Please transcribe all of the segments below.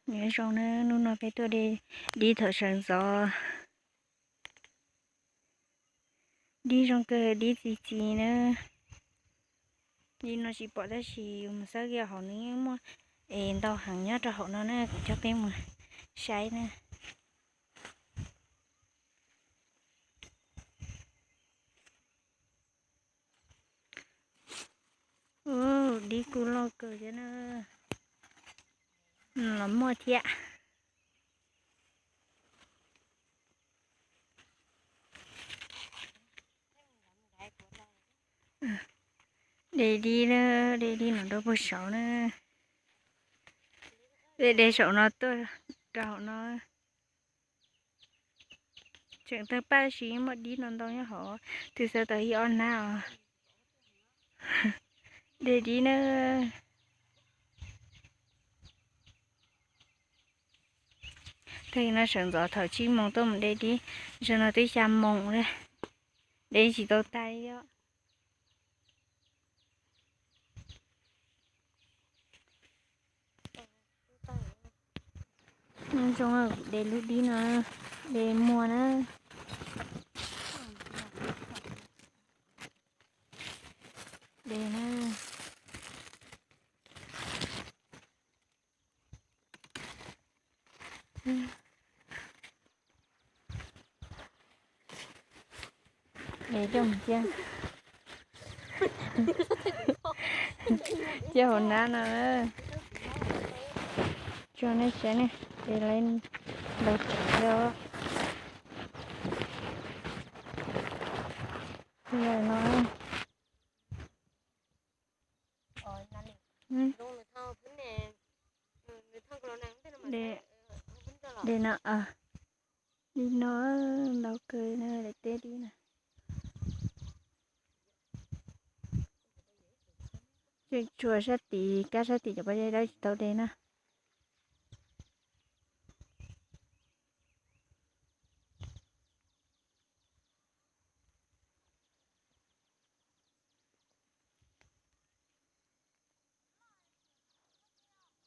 Nyob zoo na, hnub no peb tuaj de dib thaum sawv ntxov. Dib zoo kawg, dib txi txiv na. Dib no tsis pom tab sis yus mus xawb kiag hauv nws yeej muaj es ntau heev nyob rau hauv no na, kuv coj peb mus saib na. Ub, dib kuj loj kawg thiab na. Los muaj thiab. De dib na, de dib no rau puag saud na. De, de saum no tuaj rau hauv no. Tseem tawg paj tab sis yeej muaj dib no ntau nyob hauv, twb xawb tau ib ob hnab os. De dib na. Tag kis no sawv ntxov thaum tsib moos tuaj mus de dib, zaum no twb xya moos lawm, de tsis tau tag li os. Nyob zoo, de lub dib no, de muag na. De na. De coj mus ciab, ciab hauv nab no. Tso nej saib ne, de lawv ntau tsev li os. Li no. De no, li no ntau kawg na, daim teb dib na. Tseem tshuav sab tid, kab sab tid cov pob zeb dawb tsis tau de na.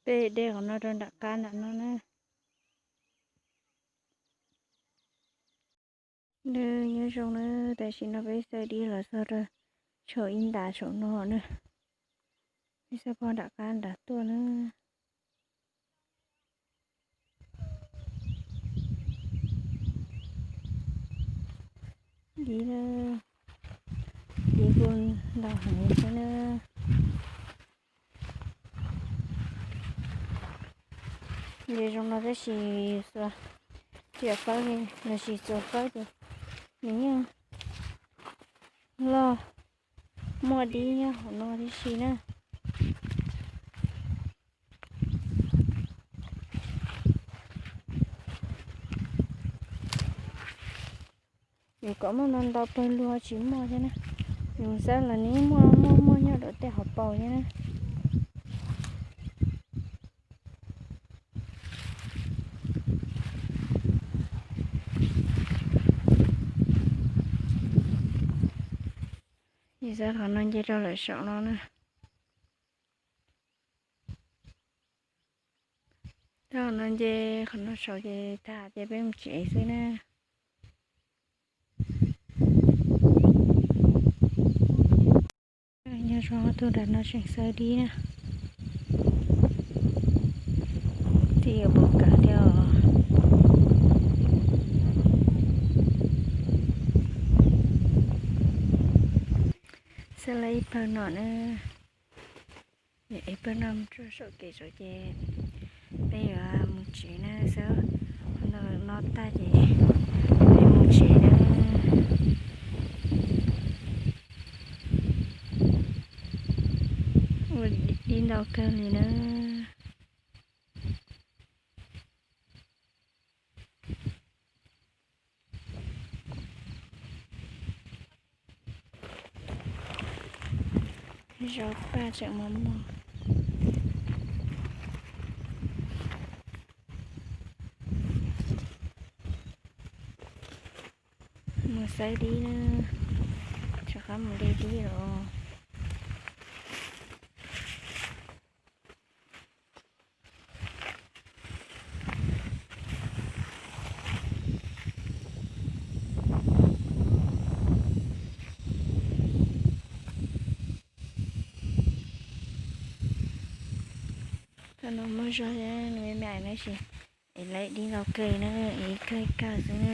Peb de qhov no rau nram qab nram no na. Nws nyob zoo na, tam sim no peb xawb dib los txog rau saum ib ntas saum no na. Peb xawb pog nram qab nram tuaj na. Dib, dib kuj ntau heev li thiab na. De zoo no tab sis tsis yog fawb li, los sis txuas fawb ces nws yeej loj, muaj dib nyob hauv no tib si na. Yus kom muaj ntau ntau pawg lug tsis muaj thiab na. Yus xawb los nws muaj muaj muaj nyob rau tej hauv paus thiab na. Yus xawb qhov no nce rau lawm saum no na. Tau no nce qhov no saud ces tag ces peb mus tsev xwb na. Nyob zoo, tus nram no tseem xawb dib na. Twb yuav puas kawm thiab os. Xawb lawm ib pawg no na. Ib pawg no mus tsuag saum kev saud ces peb yuav mus tsev na, xawb qhov no tag ces peb mus tsev na. Ua dib ntau kawg li na. Zaub paj tseem mos mos. Mus xawb dib na, rov qab mus de dib los. No muaj zog, nws me me no ces es lawv dib los kawg na, es kawg kawg xwb na.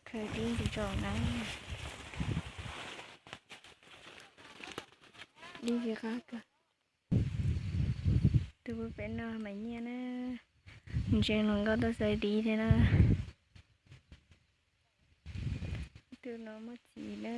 Khaws dib ntsis tso na. Dib tsis qab kawg. Tus pem no mas nyiaj na. Ntsees hluas nkauj tuaj xaws dib thiab na. Tus no muaj txiv na.